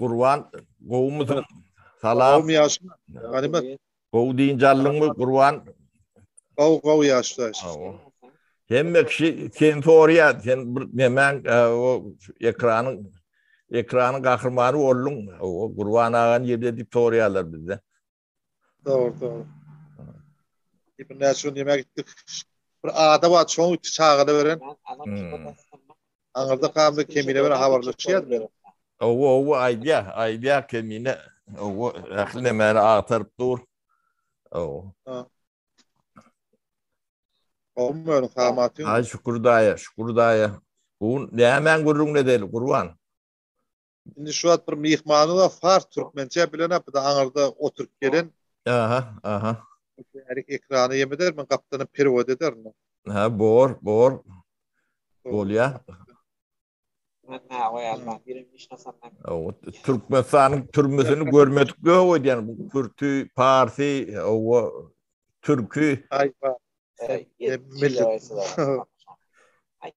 Gurban, gowumysyň? Salam. Gowmy ýaşmy? Ganymat. Gowy dynç aldyňmy Gurban? Gowy, gowy ýaşlar. Hemme kişi seni soraýar, sen bir nemäň o ekranyň ekranyň gahrymany bolduň. O Gurban aga nirde diýip soraýarlar bizde. Dogry, dogry. Bir näçe gün ýemäge gitdik. Bir ada bar, çoň gitdi çagala beren. Hmm. Aňyrda kamda Kemine bilen habarlaşýar beren. Owa, owa, aýdýa, aýdýa Kemine. Owa, ähli nemäni agtaryp dur. Owa. Gowmy öň samatyň? Aý şükür daýa, şükür daýa. Bu gün nämäň gürrüňini edeli, Gurban? Indi şu wagt bir myhmanyz bar, fars türkmençe bilenok, bir de aňyrda oturyp gelen. Aha, aha. Bärik ekrana ýem eder, men gapdanam perewod ederin. Ha, bor, bor. Bolýa. Türkmenistanyň türmesini görmedik ýok öýdýän. Bu kürti, parsy, owa, türki. Aý, bar. Millet.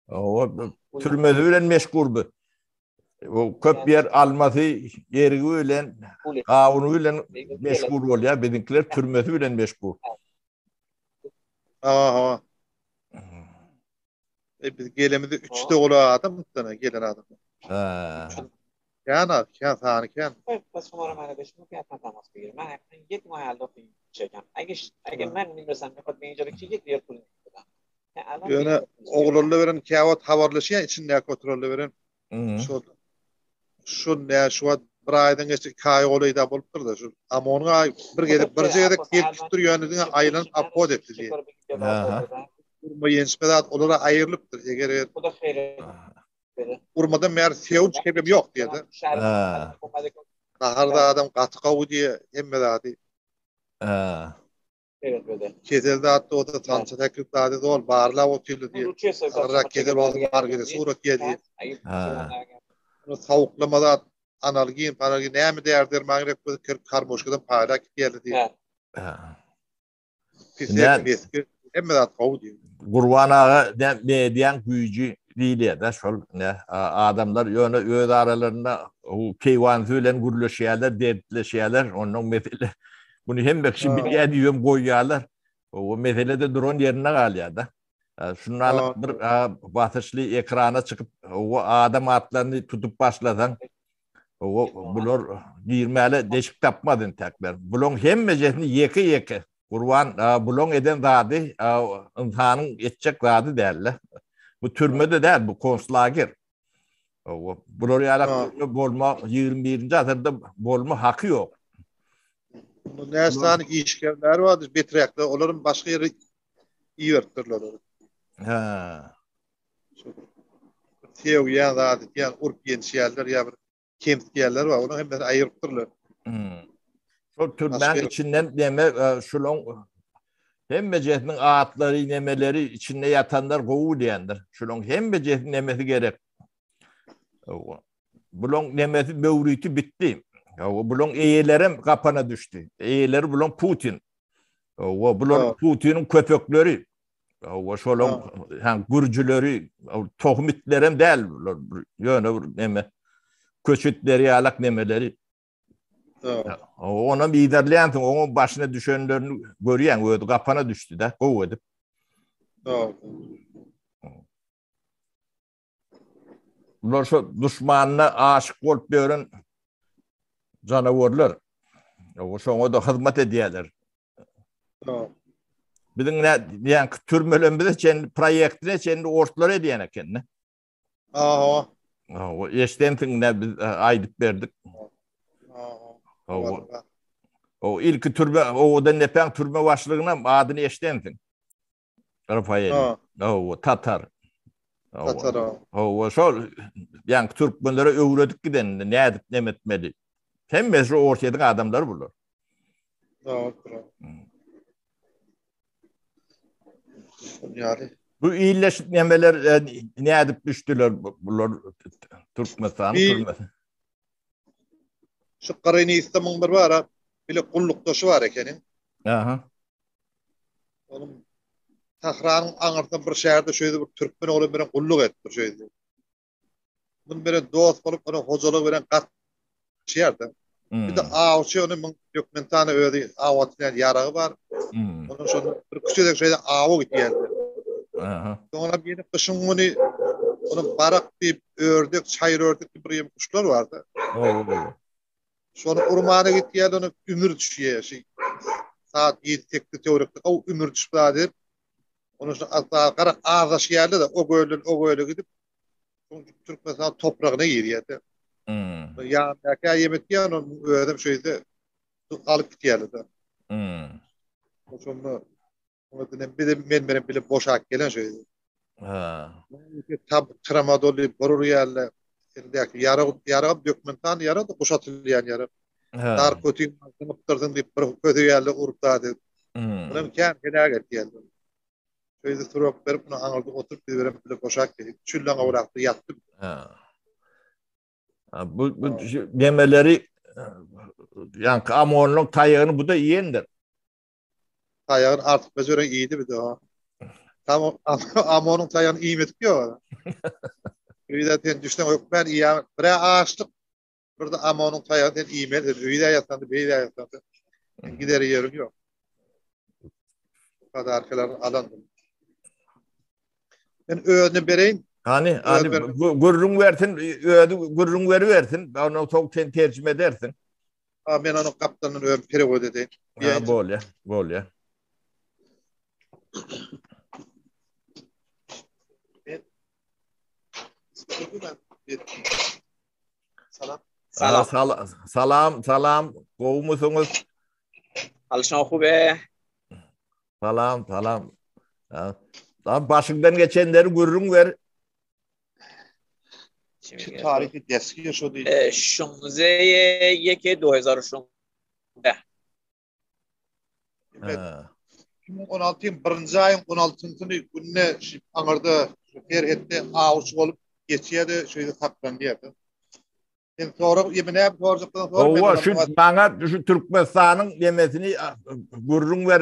Owa, türmesi bilen meşgul bu. O köp ýer almasy, erigi bilen, gawuny bilen meşgul bolýar. Biziňkiler türmesi bilen meşgul. Aha. E biz gelemizde 3 dogula adam mutdana gelen adam. Ha. Kän az, kän sany kän. Ýöne oglanlar bilen käwagt habarlaşýan içindäki oturanlar bilen. Şol şu nä şu wagt bir aýdan geçdi, iki aý golaýda bolupdyr-da şu OMON-yň aý bir gezek birje gezek gelip gitdir ýöne diňe aýlanyp obhod etdi diýip. Urma ýençme zat olara aýrylypdyr. Eger urmadan bäri sewinç kebem ýok diýdi. Nahar zadam gaty gowy diýe hemme zady. Kesel zat bolsa sança sekip zady zol barlap otyrly diýip. Agyrrak kesel bolsa bar gele surat diýe diýip. Sowuklama zat analgin, panalgin näme däri derman gerek bolsa kirip karmoşkadan paýlap gidýärler diýip. Pisek, meski hemme zat gowy diýip. Gurban aga ne mediaň güýji diýilýär-de şol ne adamlar ýöne öz aralarynda keýwanysy bilen gürleşýärler, dertleşýärler. Onnoň mesele Muny hemme kişi bilýär diýibem goýýarlar. O mesele-de duran ýerinde galýar-da. Şundan bir basyşly ekrana çykyp, o adam atlaryny tutup başlasaň, o bular girmäle deşik tapmaz entäkler. Bulaň hemmejesini ýeke-ýeke Gurban, bulaň eden zady ynsanyň etjek zady däl-de. Bu türme-de däl, bu konslager. Bular ýaly türme bolma 21-nji asyrda bolma haky ýok. Näçe sany işgärler bardy beträkde, olaryň başga ýere iberipdirler. Ha. Sevýän zady diýen urup ýençýärler ýa bir kemsitýärler bar, olaryň hemmesini aýyrypdyrlar. Hmm. Şol türmäň içinden neme e, şulaň hemmejesiniň atlary, nemeleri içinde ýatanlar gowy bilýändir. Şulaň hemmejesiniň nemesi gerek. Bulaň nemesi möwriti bitdi. Bulaň eýelerem gapana düşdi. Eýeleri bulaň Putin. Bular Putiniň köpekleri. Hawa, şolaň ha gürjüleri, tohum itlerem däl bular. Ýöne bir neme köçe itleri ýalak nemeleri. Onam iýdirleýänsiň, oňa başyna düşenlerini görýäň, özi gapana düşdi-de, gowy edip. Bular şu duşmanyna aşyk bolup ýören janawarlar. Şoňa da hyzmat edýärler. Biziň ne diýen türmelerimize çenli proýektine çenli orslar edýän eken. Aha. O eşdensiň ne biz e, aýdyp berdik. Aha. O ilki türme owadan nepäň türme başlygyna adyny eşdensiň. Rafael. Hawa, tatar. Tatar. Hawa, şol ýaňky türkmenlere öwredip gidenini nädip neme etmeli. Hemme şu Orsýetiň adamlary bular. Dogrudyr. Ýaly. Bu illeşik nemeler e, nädip düşdüler bular Türkmenistanyň türmesi. Şu Gyrynysda müň bir bar, bile gullukdaşy bar ekeniň. Aha. Onuň Tahranyň aňyrsynda bir şäherde şeýle bir türkmen oglan bilen gulluk edipdir şeýle. Muny bilen dost bolup, onuň hojalygy bilen gat. Azaşýar-da. Bir-de awçy ony müň Türkmenistana özi aw atylýan ýaragy bar. Onuň şonda bir küçüjek şeýle awa gidýär. Aha. Soňra bir gyşyň güni onuň barak diýip ördek, çaýyr ördek diýip bir ýem guşlar bardy. Hawa. Şony urmana gitýär, ony ümür düşýär. Şu saat 7-8 töwerekde o ümür düşüp zat edip, onu şu gara azaşýarlar da o gölden o göle gidip Türkmenistan topragyna girýär. Hmm. Ýanyndaky ýem etýär, onuň özem şeýde alyp gitýärler. Hmm. Şonda oňa bir men bilen bile boşak gelen şeýde. Ha. Tab tramadol diýip bir urýarlar. Elindäki ýarag, ýaragam dökmentan ýarag da guş atylýan ýarag. Narkotik zyňypdyrsyň diýip bir közeýärler urup zat edip. Hmm. Munam kän heläk etýärler. Şeýle surok berip, muny aňyrda oturyp biz bilen bile boşap gelip, çüllaň awrakda ýatdyk. Ha. Bu bu demeleri ýaňky Amonlyň taýagyny bu da iýendir. Taýagyny artyk bejeren iýdi bir de. Tam Amonyň taýagyny iýmedik ýok. Öýde sen düşseň hökmän iýýän. Birä açlyk, bir de Amonyň taýagyny sen iýmeli, sen öýde ýatsaň, beýle ýatsaň. Gider ýeriň ýok. Podarkalar alandyr. Men özüne bereýin. Hany, hany gürrüň bersin, özi gürrüň beribersin. Ondan soň sen terjime edersiň. Ha, men onu gapdalyndan özüm perewod edeýin. Ha, bolýa, bolýa. Salam. Salam. Salam, salam. Gowumysyňyz? Alşan hube. Salam, salam. Lan başyňdan geçenleri gürrüň ber. Şu tarihi deski şu değil. 16 1 2016. Evet. 2016-yň birinji aýyň 16-syny gününe şu aňyrda şu serhetde awçy bolup geçýärdi, şeýle saklanýardy. Sen sorag, ýeme näme sorjakdan sor. Owa, şu maňa şu Türkmenistanyň ýemesini gürrüň ber.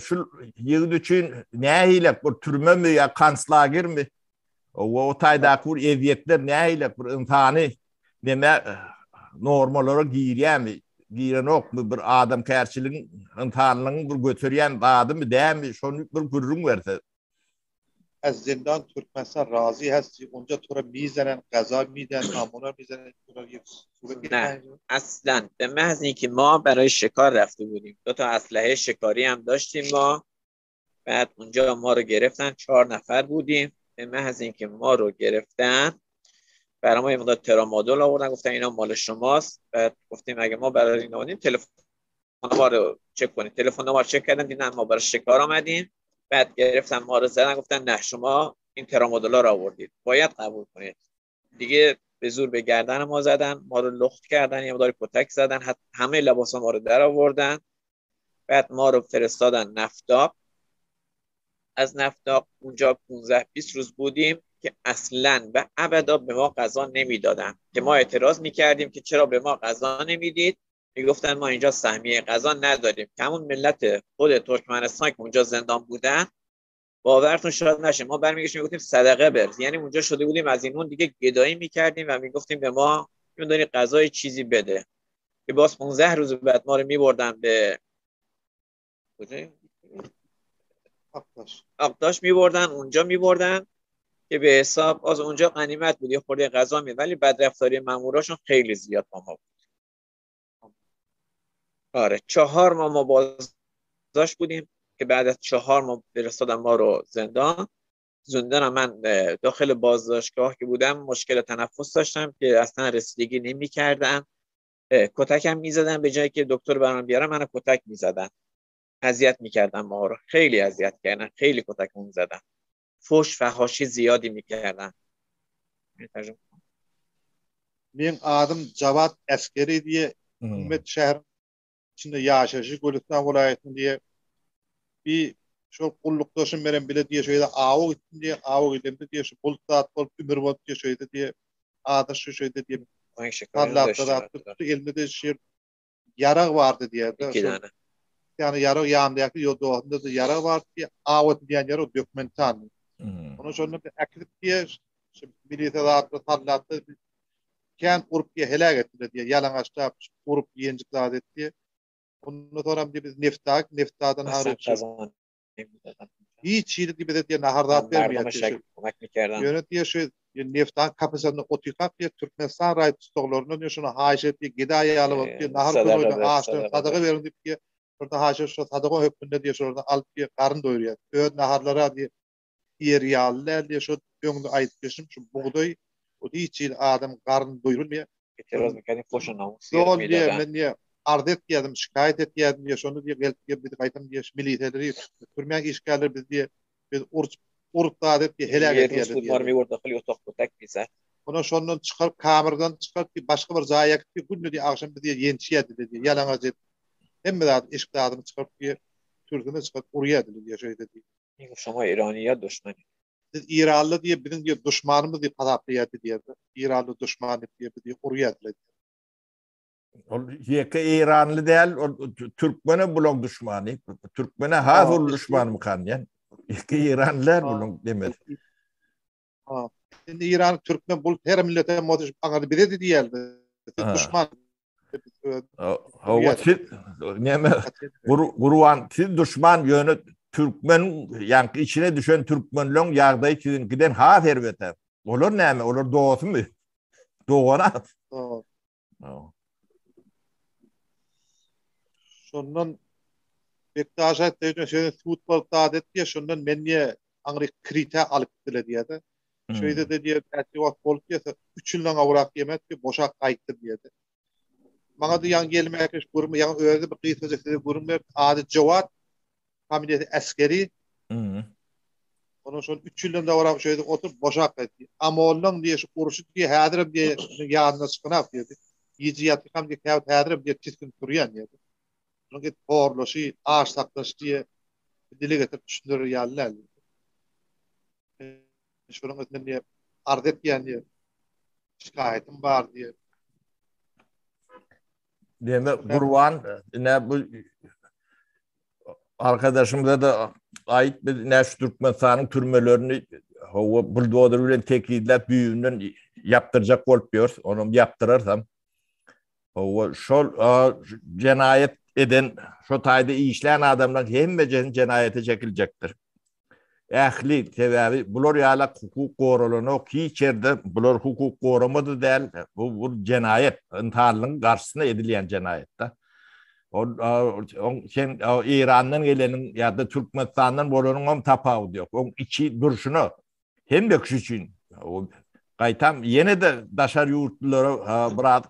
Şu ýigit üçin nähili bir türmemi ýa konslagermi? Owa, o taýdaky bir ezýetler nähili bir ynsany neme normalara girýärmi, girenokmy bir adamkärçiligiň, ynsanlygyň bir göterýän zadymy, dälmi, şony bir gürrüň berse. Az zindan Türkmenistan razy hesti onca tora mizenen gaza miden amona mizenen tora نه اصلا به محض اینکه ما برای شکار رفته بودیم دو تا اسلحه شکاری هم داشتیم ما بعد اونجا ما رو گرفتن چهار نفر بودیم به محض اینکه ما رو گرفتن برای ما یه مقدار ترامادول آوردن گفتن اینا مال شماست بعد گفتیم اگه ما برای اینا آوردیم تلفن ما رو چک کنید تلفن ما رو چک کردن دیدن ما برای شکار آمدیم بعد گرفتن ما رو زدن گفتن نه شما این ترامادولا رو آوردید باید قبول کنید دیگه به زور به گردن ما زدن ما رو لخت کردن یه مقدار کتک زدن همه لباس ما رو در آوردن بعد ما رو فرستادن نفتاق از نفتاق اونجا 15 20 روز بودیم که اصلا و ابدا به ما غذا نمیدادن که ما اعتراض میکردیم که چرا به ما غذا نمیدید میگفتن ما اینجا سهمیه غذا نداریم که همون ملت خود ترکمنستان که اونجا زندان بودن باورتون شاید نشه ما برمیگشتیم میگفتیم صدقه بر یعنی اونجا شده بودیم از این اون دیگه گدایی میکردیم و میگفتیم به ما میدونی غذای چیزی بده که باز 15 روز بعد ما رو میبردن به کجا آقداش آقداش میبردن اونجا میبردن که به حساب از اونجا غنیمت بود یه خورده غذا می ولی بدرفتاری ماموراشون خیلی زیاد با ما بود. آره 4 ماه ما بازداشت بودیم که بعد از 4 ماه فرستادن ما رو زندان. زندان من داخل بازداشتگاه که بودم مشکل تنفس داشتم که اصلا رسیدگی نمی‌کردن. کتکم می‌زدن به جایی که دکتر برام بیارن منو کتک می‌زدن. اذیت می‌کردن ما رو، خیلی اذیت کردن، خیلی کتکمون زدن، فحش فحاشی زیادی می‌کردن. Men adym Jawad Eskeri diýe Hümmet şäheriň içinde ýaşaýjy Gülüstan welaýatynyň diýe bir şol gullukdaşym bilen bile diýe şeýle awa gitdim diýe awa gidemde diýe şu bulut zat bolup ümür bolup diýe şeýle diýe adaş şu şeýle diýe sallapda zat tutdy elinde de şir ýarag bardy diýe ýani ýarag ýanyndaky ýol dostunda da ýarag bardy diýe awa diýen ýarag dokumentan. Onu şonda bir äkidip diýe şu milisiýa zatda sallapda. Kän urup diýe heläk etdiler diýe, ýalaňaçlap urup ýenjip zat etdi. Ondan soňram diýe biz Neftak, Neftadan aňry Hiç hili diýe bize diýe nahar zat bermeýär diýe. Ýöne diýe şu Neftaň kafesinde otyrkak diýe Türkmenistan raýat tussaglaryndan diýe şuny haýyş edip diýe gedaý ýaly bolup diýe nahar kömegini açdan sadaga beriň diýip diýe şurada haýyş edip şo sadaga hökmünde diýe şolardan alyp diýe garyn doýurýar. Öz naharlara diýe iýer ýaly däl diýe şo öňde aýdyp geçdim şu bugdaý ol hiç hili adam garyn doýurmaýar. Şol diýe men diýe arz etýärdim şikaýat etýärdim diýe şonda diýe gelip diýe bizi gaýtam diýe şu miliseleri türmäň işgärleri bizi diýe biz urup urup zat edip diýe heläk etýärler diýe. Ondan şondan çykaryp kamerdan çykaryp diýe başga bir jaýa äkitip diýe günde diýe agşam bizi diýe ýençýärdiler diýe ýalaňaç edip hemme zady eşik zadyny çykaryp diýe türsüne çykaryp urýardylar diýe şeýle diýe. Şoňa Iraniýa duşman. Siz Iranly diýip biziň diýip duşmanymyz diýip hasaplaýardy diýerdi. Iranly duşman diýip diýip bizi urýardylar. Ol ýeke Iranly däl, ol türkmene bulaň duşmany. Türkmene has uly duşman mykan diýen. Ýeke Iranlylar bulaň demez. Ha. Indi Iran türkmen bul her millete bolsa aňarda bize de diýerdi. Siz duşman. Hawa siz näme Gurban siz duşman ýöne türkmen ýaňky içine düşen türkmenleň ýagdaýy siziňkiden has erbet. Olar näme? Olar dostumy? Dogana. Şondan Bekdaş aýtdy, sözü sud bolup zat etdi, şondan men niýe aňry Krite alyp gitdiler diýýärdi. Şeýde de diýýär, näçe wagt bolup diýse, 3 ýyldan gowrak diýmek ki, boşap gaýtdym diýýärdi. Maňa da ýaňy gelmäkeş gürrüň, ýaňy özi bir gysgaça size gürrüň berdi. Ady Jowat, familiýasy Esgeri. Mhm. Onuň şol 3 ýyldan dowram şeýde oturyp boşap gaýtdy. Amollaň diýe şu urşy diýe häzirem diýe ýadyna çykynak diýdi. Gije ýatyrkam diýe käwagt häzirem diýe tisginip durýan diýdi. Şonuň edip horlaşy, aç saklaşy diýe dile getirip düşündirer ýaly däl. Şonuň üstünden diýe arz etýän diýe şikaýatym bar diýe. Demek Gurban ine bu arkadaşymyza da aýt biz ine şu Türkmenistanyň türmelerini hawa buldozer bilen tekizläp düýbünden ýapdyrjak bolup ýörüs. Onam ýapdyrarsam. Hawa şol jenaýat eden şo taýda işlän adamlaryň hemmejesini jenaýata çekiljekdir. Ähli sebäbi bular ýalak hukuk goralanok hiç ýerde bular hukuk goramady däl bu bu jenaýat ynsanlygyň garşysyna edilýän jenaýatda. Ol oň sen Eýrandan geleniň ýa-da Türkmenistandan bolanyň hem tapawudy ýok. Oň içi durşuna hemme kişi üçin gaýtam ýene-de daşary ýurtlulara biraz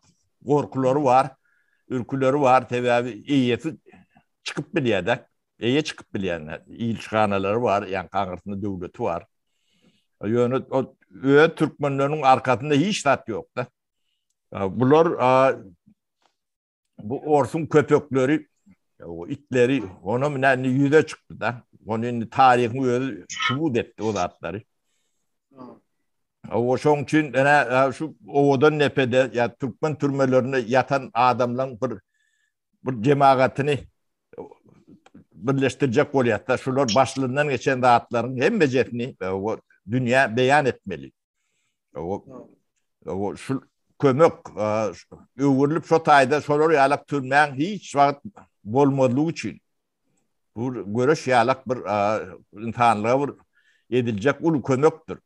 gorkulary bar, ürküleri bar sebäbi eýesi çykyp bilýär-de. Eýe çykyp bilýänler, ilçihanalary bar, ýaňky aňyrsynda döwleti bar. Ýöne o öz türkmenleriniň arkasynda hiç zat ýok-da. Bular bu orsuň köpekleri, o itleri, ona mine indi ýüze çykdy-da. Ony indi taryhyň özi subut etdi o zatlary. O şoň üçin ene şu owadan nepede ýa türkmen türmelerinde ýatan adamlaryň bir bir jemagatyny birleşdirjek bolýar-da, şular başlyndan geçen zatlaryň hemmejesini dünýä beýan etmeli. O şu kömek öwrülip şo taýda şolar ýalak türmäň hiç wagt bolmazlygy üçin bu göreş ýalak bir ynsanlyga bir ediljek uly kömekdir.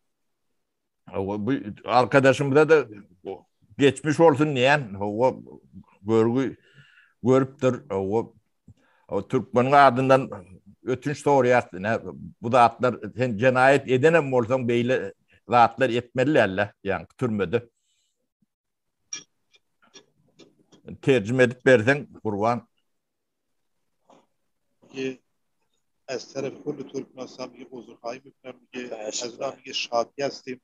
Bu arkadaşymyza da geçmiş olsun diýen, o görgü görüpdir. O o türkmeniň adyndan ötünç soraýar. Ne bu zatlar sen jenaýat edenem bolsaň beýle zatlar etmeli däl, ýa türmede. Terjime edip berseň Gurban. میگه از طرف کل ترکمنستان میگه عذرخواهی میکنم میگه از اونا میگه شاکی هستیم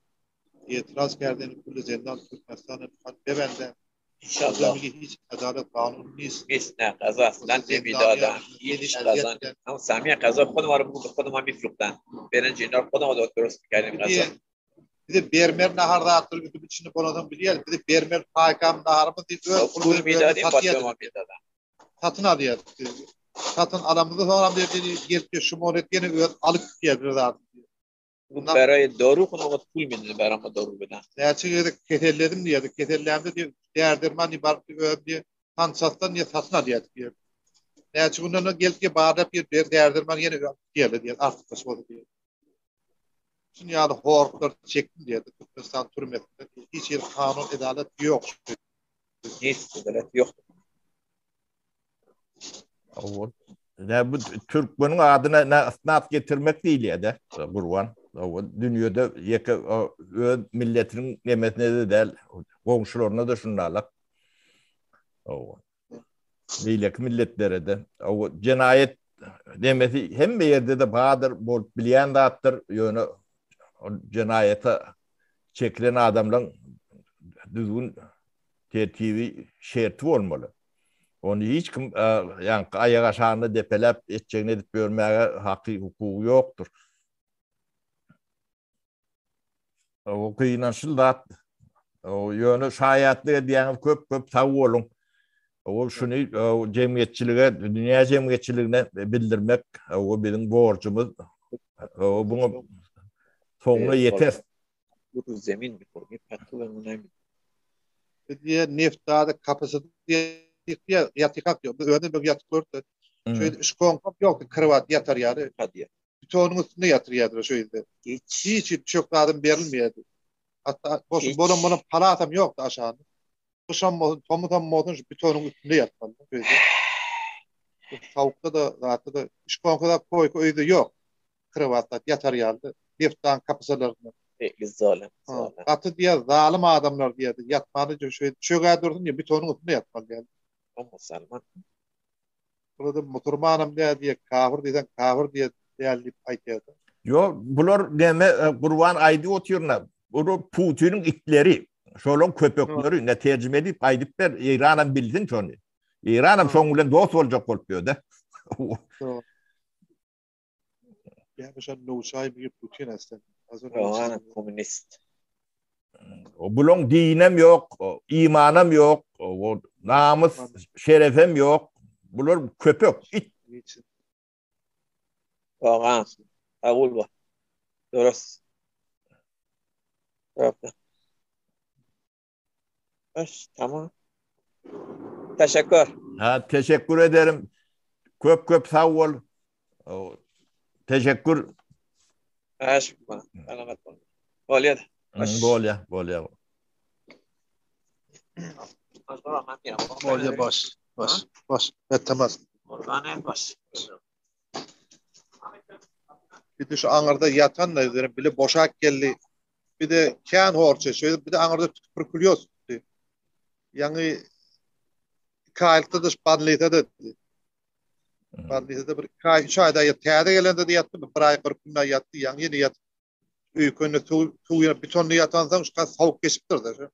اعتراض کردن کل زندان ترکمنستان میخوان ببندن انشالله میگه هیچ عدالت قانون نیست نیست نه غذا اصلا نمیدادن هیچ غذا هم سهمیه غذا خود ما رو به خود ما میفروختن برنج اینا رو خود ما درست میکردیم غذا Bize bermer nahar zatlar bütün içinde bolandan bilýär. Bize bermer paýkam naharymyz diýip öz pul میدادیم با ما میدادن. Satyn alýar. Satyn alamyzda soňram diýip gelip şu monet ýene öz alyp gitýär bir zat. برای دارو خود ما پول میدادن برای ما دارو بدن. Näçe gezek keselledim diýýärdi. Kesellämde diýip, däri-derman diýip baryp diýip, özüm diýip, tançasdan diýip satyn alýardyk diýýär. Näçe günden soň gelip diýip, barlap diýip, ber däri-derman ýene diýerler diýýär, artykmaç boldy diýýär. Şuny ýaly horluklar çekdim diýýärdi Türkmenistan türmesinde. Hiç hili kanun, edalat ýok. Hiç edalat ýok. Awal. Ne bu türkmeniň adyna ne ysnat getirmek diýilýär-de, Gurban. Awal dünýede ýeke öz milletiniň nemesine de däl, goňşularyna da şundalak. Awal. Beýleki milletlere de. Awal jenaýat nemesi hemme ýerde-de bardyr, bolup bilýän zatdyr, ýöne jenaýata çekilen adamlaryň düzgün tertibi, şerti bolmaly. Ony hiç kim ýaňky aýak aşagynda depeläp etjegini edip ýörmäge haky, hukugy ýokdur. O gynançly zat. O ýöne şaýatlyk edýäňiz köp köp sag boluň. O şuny jemgyýetçilige, dünýä jemgyýetçiligine bildirmek o biziň borjumyz. O buňa soňuna ýeter. Bu zemin bir Diýe neft zady kapasy diýip ýatykak ýok. Biz özüne bir ýatyp gördük. Şeýle iş koňkam ýokdy, krowat ýatar ýaly. Bitonyň üstünde ýatyrýardylar şu ýerde. Hiç hiç çök zadam berilmeýärdi. Hatda boş bolan bolan palatam ýokdy aşagynda. Gyşam bolsun, tomusam bolsun şu bitonyň üstünde ýatmaly şu ýerde. Sowukda da, zatda da iş koňka zat koýka öýde ýok. Krowat zat ýatar ýaly. Neftan kapasalarynda. Beýle zalym, zalym. Gaty diýýär, zalym adamlar diýýärdi. Ýatmany şu çöge dursun diýýär, bitonyň üstünde ýatmaly diýýär. O musulman. Bular musulmanam däl diýýär, kafir diýseň kafir diýýär, däl diýip aýdýardy. Ýok, bular näme Gurban aýdyp otyrna. Bular Putiniň itleri, şolaň köpekleri, ne terjime edip aýdyp ber, Eýranam bilsin şony. Eýranam şoň bilen dost boljak bolup ýör-de. Komünist. Bulaň dinem ýok, imanam ýok, namys, şerefem ýok. Bular köpek, it. Oňa kabul bol. Dürüst. Baş, tamam. Teşekkür. Ha, teşekkür ederim. Köp köp sag bol. Teşekkür. Baş, salamat bol. Bolýar. Bolýar, bolýar. Bolýar baş. Baş, baş. Etmez. Gurban baş. Bir de şu aňyrda ýatan da bile boşak geldi. Bir de kän horça, şeýdip bir de aňyrda tuberkulýoz tutdy. Ýaňy iki aýlykda da bolnisada. Bolnisada bir iki aý, üç aýda ýat, täze gelende de ýatdy, bir aý 40 günde ýatdy, ýaňy ýene ýatyp öýkende suw, suw ýene betonda ýatansoň şu sowuk geçipdir de.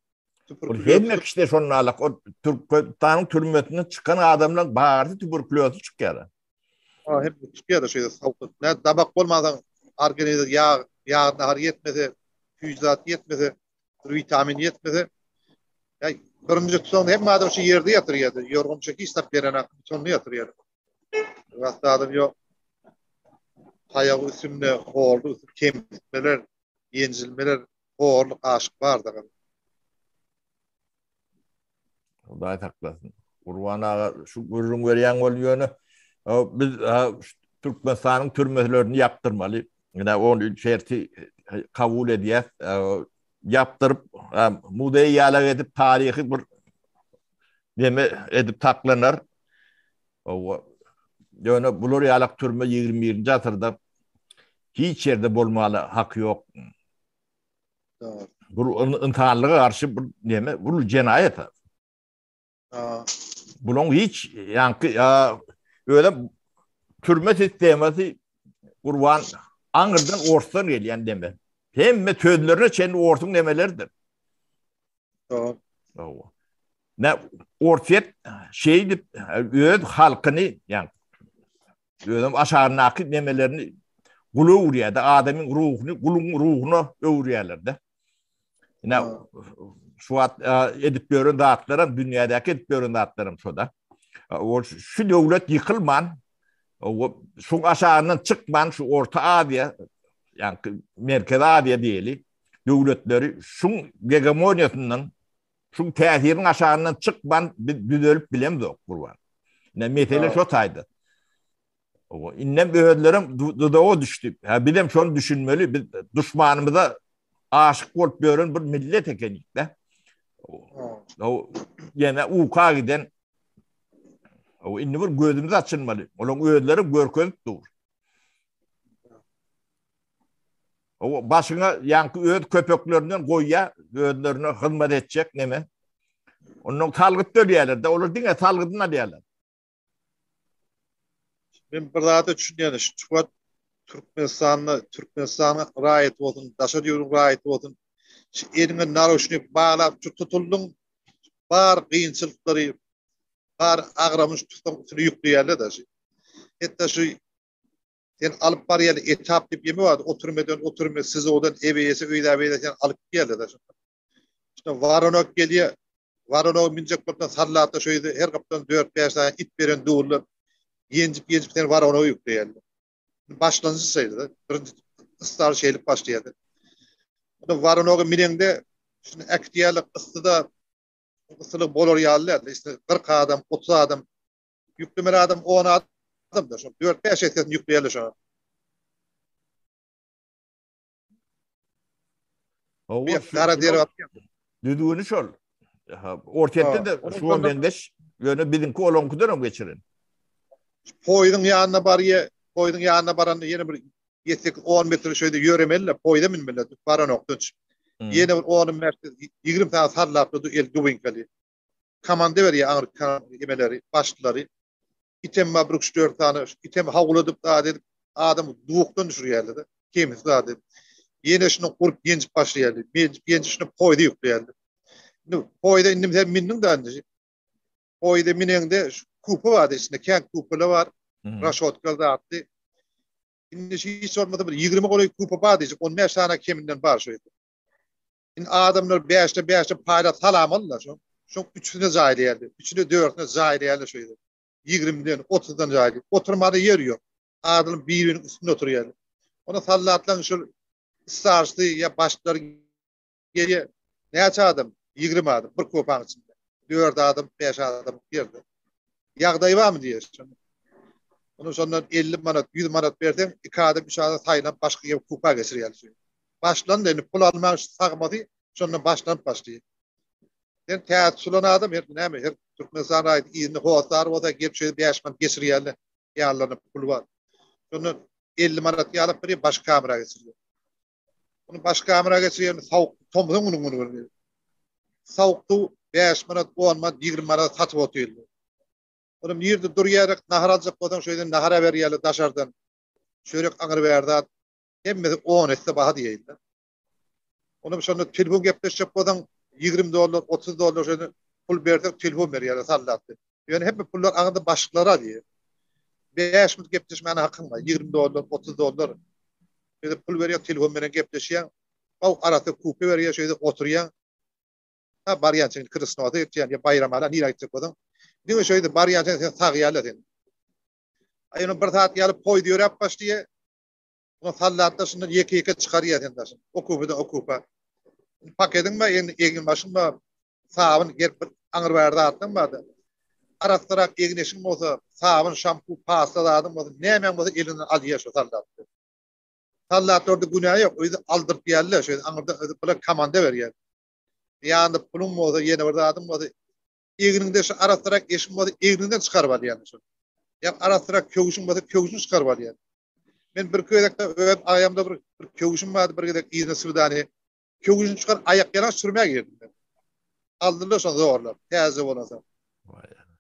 Ol hemme kişide şonun alak. O Türkmenistanyň türmesinden çykan adamlaryň barysy tuberkulýozy çykýar. Ha, hep çykýar şeýle sowuk. Ne dabak bolmasaň organizm ýag, ýag nahar ýetmese, süýji zat ýetmese, bir witamin ýetmese, ýa birinji tutan hemme adam şu ýerde ýatyr ýerde. Ýorgunça hiç zat berenak, şonda ýatyr ýerde. Rastda adam ýok. Taýagy üstünde, horluk, kemsitmeler, ýenjilmeler, horluk aşyk bardyr. Hudaý saklasyn. Gurban aga şu gürrüň berýän bol ýöne biz Türkmenistanyň türmelerini ýapdyrmaly. Ine ony şerti kabul edýäs. Ýapdyryp muzeý ýalak edip taryhy bir neme edip saklanar. Ýöne bular ýalak türme 21-nji asyrda hiç ýerde bolmaly haky ýok. Bu ynsanlyga garşy bir neme, bu jenaýat. Bunuň hiç ýaňky özem türme sistemasy Gurban aňyrdan orsdan gelýän deme. Hemme sözlerine çenli orsuň nemeleridir. Hawa. Ne Orsýet şeýdip öz halkyny, ýa özem aşagyndaky nemelerini gula öwürýär-de, adamyň ruhuny guluň ruhuna öwürýärler-de. Ine şu wagt edip ýören zatlaram, dünýädäki edip ýören zatlaram şo-da. Ol şu döwlet ýykylman, şuň aşagyndan çykman şu Orta Aziýa. ýa Merkezi Aziýa diýeli, döwletleri şuň gegemoniýasyndan, şuň täsiriniň aşagyndan çykman biz düzelip bilemzok Gurban. Ine mesele şo taýda. Owa, indem özlerem duzaga düşdi. Ha bizem şony düşünmeli. Biz duşmanymyza aşyk bolup ýören bir millet ekenik-de. O ýene uka giden O indi bir gözümiz açylmaly. Olaň özleri görkezip dur. O başyňa ýaňky öz köpeklerinden goýýar, özlerine hyzmat etjek neme. Ondan salgyt töleýärler-de, olar diňe salgydyny alýarlar. Men bir zada düşünýän, şu wagt Türkmenistanda, Türkmenistanyň raýaty bolsun, daşary ýurduň raýaty bolsun, şu eliňe naroşnik baglap şu tutuldyň, bar kynçylyklary, bar agramy şu tutsaň üstüne ýükleýärler-de şu. Hatda şu Sen alyp barýan etap diýip ýeme bar, oturmeden oturma, SIZO-dan EBS-e, öýdä-beýdä sen alyp gidýärler-de şonda. Şonda waronok gelýär, waronoga münjek bolsaň sallatda şo ýerde her gapdan dört-bäş sany it beren durlar, ýenjip-ýenjip seni waronoga ýükleýärler. Başlanyjy şeýle-de, birinji ystar şeýlip başlaýar-da. Onda waronoga mineňde şuny äkidýärler, yssyda, yssylyk bolar ýaly däl, işte 40 adam, 30 adam Ýüklemeli adam on adam-da, şol dört-bäş essesini ýükleýärler şoňa. Hawa, gara der atýar. Düzgüni şol. Orsýetde de şuňa meňzeş, ýöne biziňki olaňkydan hem geçiren. Poýuzyň ýanyna barýa, poýuzyň ýanyna baranda ýene bir ýetsek 10 metr şeýle ýöremeli, poýuza münmeli, baranokdan. Ýene bir 10 metr, 20 sany sallap durdy, el dubinkaly. Komanda berýär aňyrky emeleri, başlylary. Item bar bir üç-dört sany, item hawladyp zat edip, adamy dukdan düşürýärler-de, kemsi zat edip. Ýene şuny urup ýenjip başlaýarlar. Ýenjip, ýenjip şuny poýza ýükleýärler. Indi poýza indi sen mindiň da indi. Poýza mineňde şu kupa bar içinde, kän kupalar bar. Raşotka zatly. Indi şu hiç bolmasa bir 20 golaý kupa bar diýjek, 15 sany keminden bar şu ýerde. Indi adamlar bäşde bäşde paýlap salam aldylar şo. Şoň üçüsine jaýlaýardy. Üçüne dördüne jaýlaýarlar şo ýerde. Ýigrimiden, otuzdan jaýlaýar. Oturmada ýer ýok. Adamlar bir-biriniň üstünde oturýarlar. Onda sallatlaryň şol starşy ýa başlyklary gelýär. Näçe adam? 20 adam bir kopaň içinde. Dört adam, bäş adam ýerde. Ýagdaý barmy diýýär. Onu şondan 50 manat, 100 manat berseň, iki adam, üç adam saýlap başga ýere kupa geçirýär. Başlandy indi pul almagyň sagmasy şondan başlanyp başlaýar. Sen täze tutulan adam her näme her Türkmenistan raýaty yzyny hossar bolsa gelip şeýdip 5 manat geçirýärler. Ýanlarynda pul bar. Şondan 50 manat ýalyp bir baş kamera geçirýär. Bunu baş kamera geçirýär, sowuk tomsuň günü günü görýär. Sowuk suw 5 manat, 10 manat, 20 manat satyp otyrlar. Onuň nirde durýar, nahar aljak bolsaň şeýden nahara berýärler daşardan. Çörek aňyr bär zat. Hemmesi on esse baha diýeýin-de. Onam şonda telefon gepleşjek bolsaň 20 dollar, 30 dollar şeýle pul berseň telefon berýärler sallapdy. Ýöne hemme pullar aňyrda başlyklara diýýär. 5 minut gepleşmäne hakyň bar. 20 dollar, 30 dollar. Şeýle pul berýär, telefon bilen gepleşýäň. Aw arasy kupe berýär, şeýle oturýaň. Ha barýançyň Krasnoda gitýän ýa Baýramala nirä gitjek bolsaň, diňe şeýle barýançyň sen sagýarlar seni. Aý ony bir saat ýaly poýuz ýöräp başlaýar. Oňa sallatlar şundan ýeke-ýeke çykarýar sen daşyny. O kupeden o kupa. Pakediň bar, egne egin başyň bar, sabyn gerek bir aňyr bäri zatlaň bar-da. Arassarak egin eşiň bolsa, sabyn, şampu, pasta zadyň bolsa, nämäň bolsa elinden alýar şo sallatlar. Sallatlarda günä ýok, özi aldyrtýarlar, şeýle aňyrda özi bular komanda berýär. Ýanynda puluň bolsa, ýene bir zadyň bolsa, Egniňde şu arassarak eşiň bolsa egniňden çykaryp alýan şol. Ýa arassarak köwşüň bolsa köwşüni çykaryp alýan. Men bir gezekde öz aýamda bir bir köwşüm bardy bir gezek yzyna swidaniýe. Köwşüni çykaryp aýak ýalaňaç sürmä girdim men. Aldylar şony zorlap, täze bolansoň.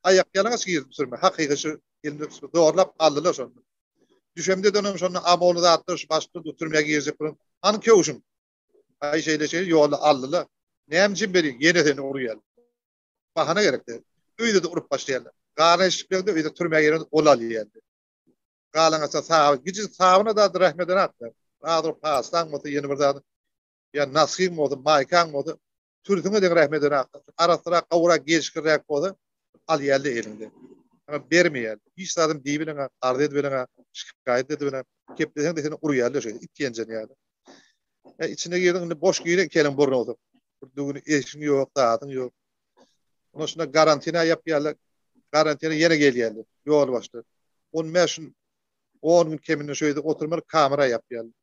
Aýak ýalaňaç girdim sürmä. Hakyky şu elimde zorlap aldylar şony. Düşemde de onuň şonda amolny zatlar şu başda türmä girjek bolan. Hany köwşüň? Aý şeýle şeýle ýolda aldylar. Näme üçin berýäň? Ýene seni urýarlar. Bahana gerek däl. Öýde-de urup başlaýarlar. Galan eşiklerini-de öýde türmä girende ol alýar. Galan gaça sabyn, gijik sabyna da rehmeden atlar. Azyr pastaň bolsa ýene bir zat. Ýa naskyň bolsa, maýkaň bolsa, türsüňe deň rehmeden atlar. Arassarak, gowurak, gelşikliräk bolsa alýarlar eliňden. Bermeýär. Hiç zadam diýip bileňok, arz edip bileňok, şikaýat edip bileňok. Gepleseň-de seni urýarlar şeýdip, it ýenjen ýaly. Ýa içine girdiň, indi boş giren keliň burnuňa sok. Bir düwüni eşigiň ýok, zadyň ýok. Ondan şunda karantina ýapýarlar. Karantina ýene gelýärler. Ýol başda. 15 gün, 10 gün keminde şu ýerde oturmaly kamera ýapýarlar.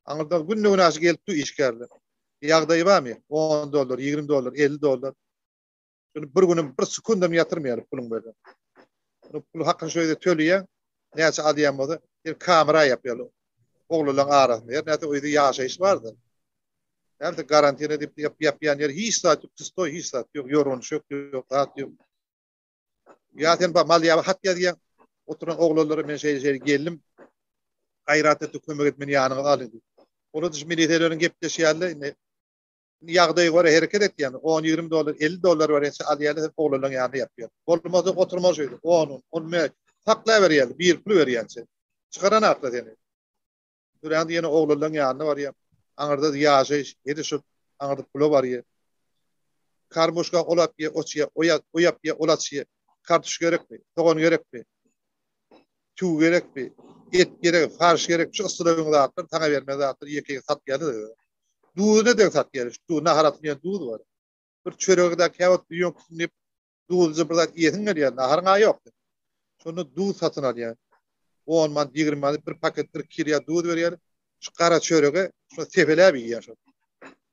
Aňyrdan günde-günaşa gelip dur işgärler. Ýagdaýy barmy? 10 dollar, 20 dollar, 50 dollar. Şuny bir günüm, bir sekundam ýatyrmaýar puluň berlen. Şuny pul hakyny şu ýerde töleýäň, näçe alýan bolsa, bir kamera ýapýarlar. Oglanlaryň arasynda. Her näçe o ýerde ýaşaýyş bardy. Näme karantina diýip ýap ýapýan ýer hiç zat ýok, pustoý hiç zat ýok, ýorgan düşek ýok, zat ýok. Ýa sen ba mal ýa hat ýazýaň, oturan oglanlara men şeýle şeýle geldim. Gaýrat et, kömek et, meni ýanyňyza alyň diýip. Olar düş miliseýleriň gepleşýärler, indi ýagdaýa görä hereket etýän, 10-20 dollar, 50 dollar berýänçä alýarlar, sen oglanlaryň ýanynda ýapýar. Bolmasa oturmaly şeýdip, 10, 15 saklaberýärler, bir pul berýänçä. Çykaran akla seni. Dürände ýene oglanlaryň ýanyna barýar. Aňyrda ýaşaýyş, ýene şu aňyrda pula barýar. Karmuşka ol atýar, o çýar, o ýa, o ýapýar, ol açýar. Kartuş gerekmi? Sogan gerekmi? Tüw gerekmi? Et gerek, farş gerek, şu yssylawyň zatlar, saňa bermez zatlar ýeke-ýeke satýarlar. Duzy neden satýar? Şu nahar atylýan duz bar. Bir çöregi-de käwagt ýöňküsin diýip Duzlyja bir zat iýesiň gelýär, naharyň-a ýok. Şonda duz satyn alýar. On manat, 20 manat bir paket bir kilýa duz berýär. Şu gara çörege şo sepeläp iýýär şo.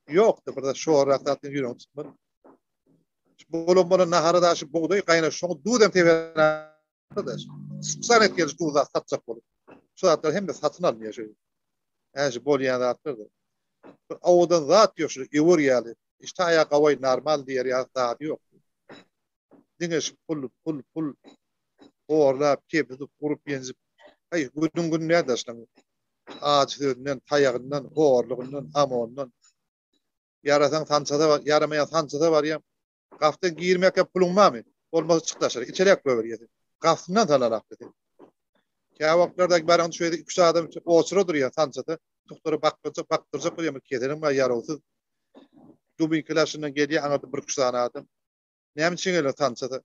Ýokdy bir zat şorrak zat diýip ýüregiň tutmaz. Bolan bolan nahara da şu bugdaý gaýnaş şoňa duz hem sepeläp. San et geliş duz zat satjak bolup. Şu zatlar hemme satyn alynýar şu. Äşi bolýan zatlar. Bir owadan zat ýok şu öwür ýaly. Işte aýa gawaý normal diýer ýaly zady ýok. Diňe şu pul, pul, pul horlap, kebzip, urup, ýenjip. Aý, günüň günü näde şunuň? Ajy sözünden, taýagyndan, horlugyndan, amondan. Ýarasaň sançasa bar, ýaramaýan sançasa barýaň. Gapdan girmekge puluň barmy? Bolmasa çyk daşary, içeräk goýberýär. Gapysyndan salarak dedi. Kä wagtlarda baran şu ýerde 2-3 adam oçura durýar sançada. Doktora bakdyrjak, bakdyrjak bolýar, bir keseliň bar ýarawsyz. Dubinkalar şundan gelýär, aňyrda bir üç sany adam. Näme üçin gelýär sançada?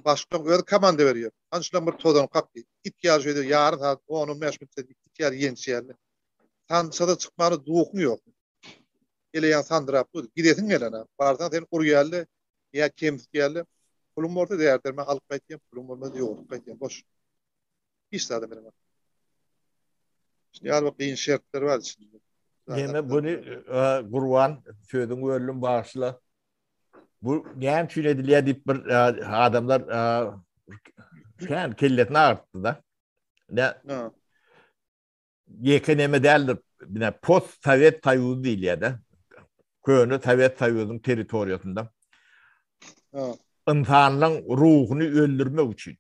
Başlyk özi komanda berýär. Hany şulan bir tozan kak diýip. It ýaly şeýle ýarym sagat, 10-15 minut it ýaly ýençýärler. Sançada çykmana duhuň ýok. Eleýän sandyrap dur. Gidesiň gelene. Barsaň seni urýarlar, ýa kemsitýärler. Puluň bolsa däri-derman alyp gaýtýaň, puluň bolmasa ýogalyp gaýtýaň. Boş. Hiç zada beremok. Şuny ýaly bir kyn şertler bar içinde. Ýene buny e, Gurban sözüň böldüm bagyşla. Bu näme üçin edilýär diýip bir e, adamlar e, kän kellesini agyrtdy da. Ne? Ýeke neme däldir. Bine post Sowet Soýuzy diýilýär-de. Köne Sowet Soýuzynyň territoriýasynda. Ynsanlaryň ruhuny öldürmek üçin.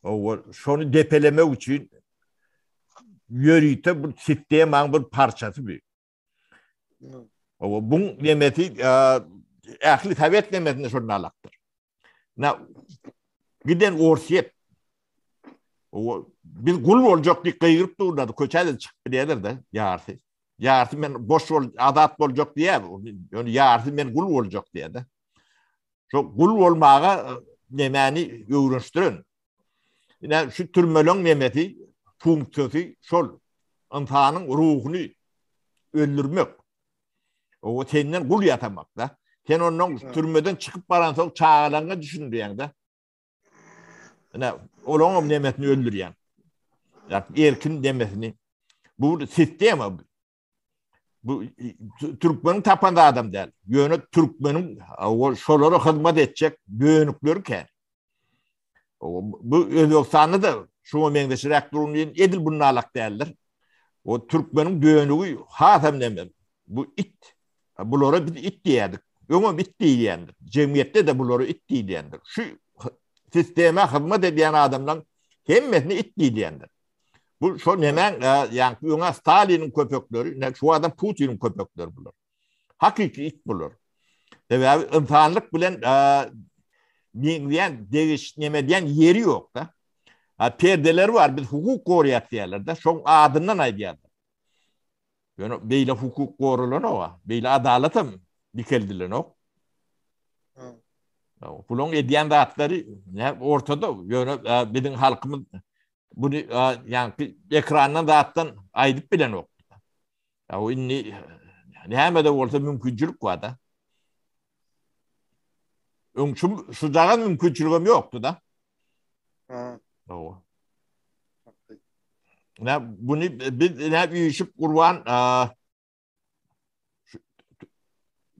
Owa, şony depelemek üçin ýörite bir sistemaň bir parçasy bu. Owa, buň nemesi ähli sowet nemesinde şonda alakdyr. Na giden Orsýet Owa, biz gul boljak diýip gygyryp durlar, köçä-de çykyp bilýärler-de, ýarysy. Ýarysy men boş bol, azat boljak diýýär, ýöne ýarysy men gul boljak diýýär-de. Şo gul bolmaga nemäni öwrenişdiren. Ine şu türmeleň nemesi, funksiýasy şol. Ynsanyň ruhuny öldürmek. O senden gul ýasamak da. Sen ondan türmeden çykyp baransoň çagalaryňa düşündirýäň da. Ine olaryň nemesini öldürýäň. Ýa erkin nemesini. Bu sistema Bu türkmeniň tapan adam däl. Ýöne türkmeniň şolara hyzmat etjek bönükleri kän. Bu Özbegistanda da şuňa meňzeşräk durum diýen edil bunalak däldir. O türkmeniň bönügi hasam näme? Bu it. Bulara biz it diýerdik. Öňem it diýilýändir. Jemgyýetde de bulara it diýilýändir. Şu sistema hyzmat edýän adamlaryň hemmesine it diýilýändir. Bu şo nemäň, ýaňky öňe Staliniň köpekleri, ne şu adam Putiniň köpekleri bular. Hakyky it bular. Sebäbi ynsanlyk bilen meňzeýän, degiş neme diýen ýeri ýok da. Ha perdeleri bar, biz hukuk goraýas diýerler-de, şoň adyndan aýdýarlar. Ýöne beýle hukuk goralanok, beýle adalatam dikeldilenok. Bulaň edýän zatlary ortada, ýöne biziň halkymyz. Bunu ýaňky ekrandan zatdan aýdyp bilenok. Ya o indi näme-de bolsa mümkinçilik bar-da. Öň şu şu jaga mümkinçiligem ýokdy-da. Ha. Hawa. Ne bunu biz ne üýşüp Gurban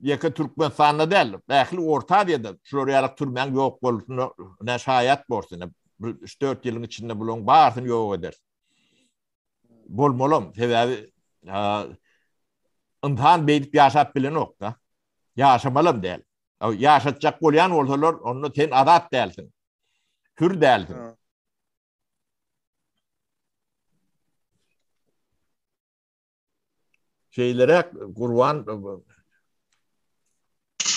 ýeke Türkmenistanda däl, ähli Orta Aziýada şular ýaly türmäň ýok bolsun, ne şaýat bolsun. Bu 3-4 ýylyň içinde bularyň barysyny ýok eder. Bolmalam, sebäbi ynsan beýdip ýaşap bilenok-da. Ýaşamalam däl. Ýaşatjak bolýan bolsalar, onda sen azat dälsiň. Hür dälsiň. Şeýleräk Gurban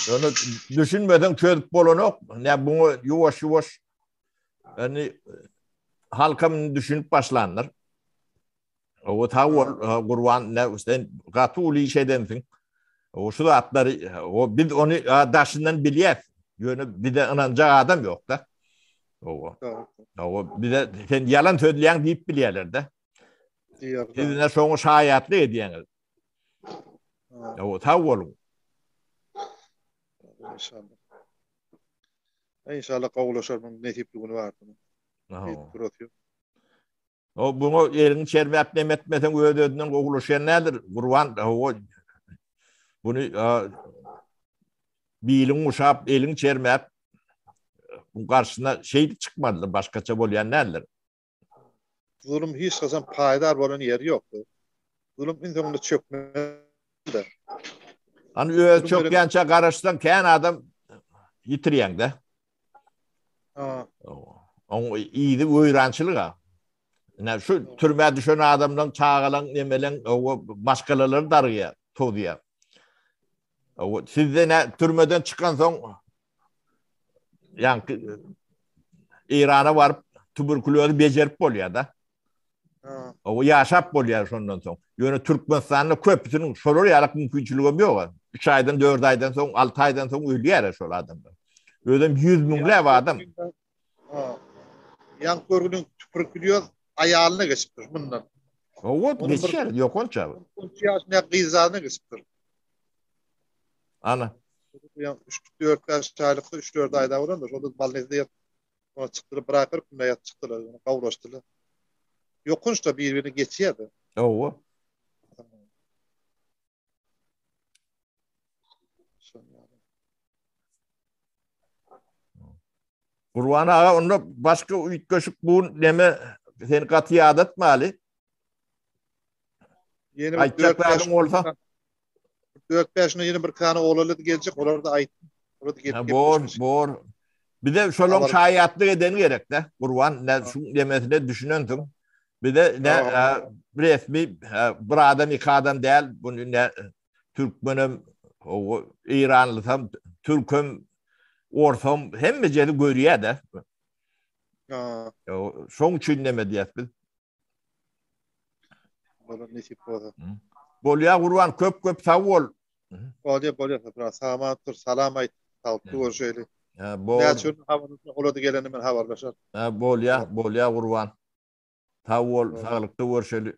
Ýöne düşünmeseň çözüp bolanok. Ne buňa ýuwaş-ýuwaş ýani halkam düşünip başlandyr. O sag bol Gurban ne sen gaty uly iş edensiň. O şu zatlary o biz ony daşyndan bilýäs. Ýöne bize ynanjak adam ýok-da. O. O bize sen ýalan sözleýäň diýip bilýärler-de. Siz ine şoňa şaýatlyk edýäňiz. Ýa sag boluň. İnşallah. İnşallah gowulaşar bunun nesipli günü bar. O buňa eliňi çermäp nem etmeseň öz-özünden gowulaşýan nädir? Gurban o buny biliň guşap, eliň çermäp bu garşyna şeýdip çykmalydyr, başgaça bolýan däldir. Zulum hiç haçan paýdar bolan ýeri ýok. Zulum iň soňunda çökmeli. Hany öz çökýänçä garaşsaň kän adam ýitirýäň-de. Ha. Oň yzy weýrançylyk-a. Ine şu türmä düşen adamlaryň çagalaň nemeleň maşgalalary dargaýar, tozýar. Sizde ne türmeden çykan soň ýaňky Eýrana baryp tuberkulýozy bejerip bolýar da. O ýaşap bolýar şondan soň. Ýöne Türkmenistanda köpüsiniň şolar ýaly mümkinçiligem ýok. 3 aýdan, 4 aýdan soň, 6 aýdan soň ölýär şol adamlar. Özem 100 müňläp adam. Ýaňky görgüniň tuberkulýoz aýalyna geçipdir mundan. Owa, geçýär, ýokanç. 13 ýaşynda gyzjagyna geçipdir. Ana. Ýa 3-4 5 aýlykda 3-4 aýda bolanda şonda bolnisde ýatyp ona çykdylar, bir aý 40 günde ýatyp çykdylar, ýöne gowulaşdylar. Ýokanç da bir-birine geçýär-de. Hawa. Gurban aga onda başga üýtgeşik bu neme seni gaty ýadatmaly. Ýene bir Aýtjak 4-5 zadyň bolsa. 4-5 ýene bir tane oglanly geljek, olar da aýtdym. Olar da gelip Ha, bor, gepleşmiş. bor. Bize şolaň Habar- şaýatlyk edeni gerek-de. Gurban, ne şu demesine düşünensiň. Bize ne Ha. e, resmi e, bir adam, iki adam däl, bunu ne türkmenem, o İranlysam, türkem, orsam hemme jeri görýär-de. Ha, Şoň üçin neme diýýäs biz? Bolar nesip bolsa. Bolýar Gurban köp köp sag bol. Bolýar bolýar Sapar saman tur salam aýt. Saglykda görüşeýli. Ha, bol. Näçe gün habarlaşar, ola-da gelende men habarlaşar. Ha, bolýar, bolýar Gurban. Sag bol, saglykda görüşeli.